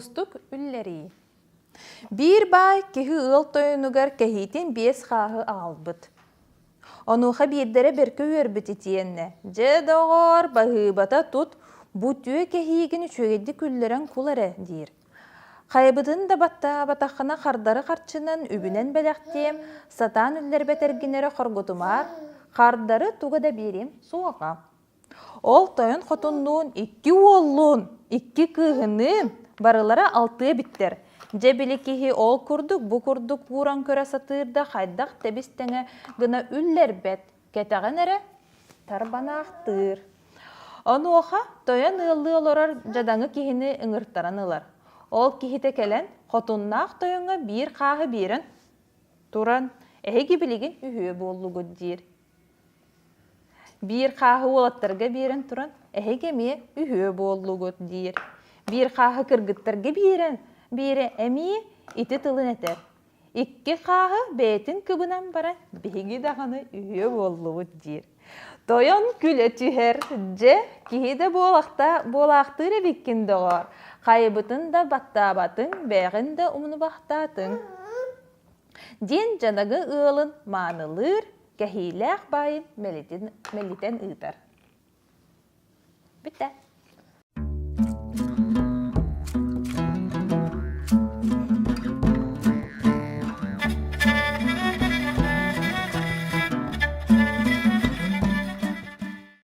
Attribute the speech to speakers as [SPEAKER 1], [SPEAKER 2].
[SPEAKER 1] Уустук үллэрии. Биир баай киһи ыал тойонугар кэһиитин биэс хааһы аҕалбыт. Онуоха биирдэрэ бэркэ үөрбүт итиэннэ: «Дьэ, доҕоор, баһыыбата тут, бу үтүө кэһиигин үчүгэйдик күллэрэн кул эрэ» диир. Хайабытын да баттаабатаххына хардары харчынан, үбүнэн бэлэхтиэм, сатаан үллэрбэтэргин эрэ хоргутумаар, хардары туга да биэриэм суоҕа. Ол тойон хотуннуун, икки уоллуун, икки кыыһыныын барылара алтыа эбиттэр. Дьэ били киһи ол курдук бу курдук ууран көрө сатыыр да хайдах тэбис-тэҥэ гына үллэрбэт, кэтэҕин эрэ тарбанаахтыыр. Онуоха тойон ыаллыы олорор дьадаҥы киһини ыҥыртаран ылар. Ол киһитэ кэлэн хотуннаах тойоҥҥо биир хааһы биэрэн туран, эһиги билигин үһүө буоллугут диир. Биир хааһы уолаттарга биэрэн туран, эһиги эмиэ үһүө буоллугут диир. Биир хааһы кыргыттарга биэрэн, биэрэ эмиэ ити тылын этэр. Икки хааһы бэйэтин кыбынан баран, биһиги даҕаны үһүө буоллубут диир. Тойон күлэ түһэр, дьэ, киһи да буолахта буолаахтыыр эбиккин доҕоор, хайыбытын да баттаабатыҥ, бэйэҕин да умнубахтаатыҥ диэн дьадаҥы ыалын маанылыыр, кэһиилээх баайын мэлитэн ыытар. Бүттэ.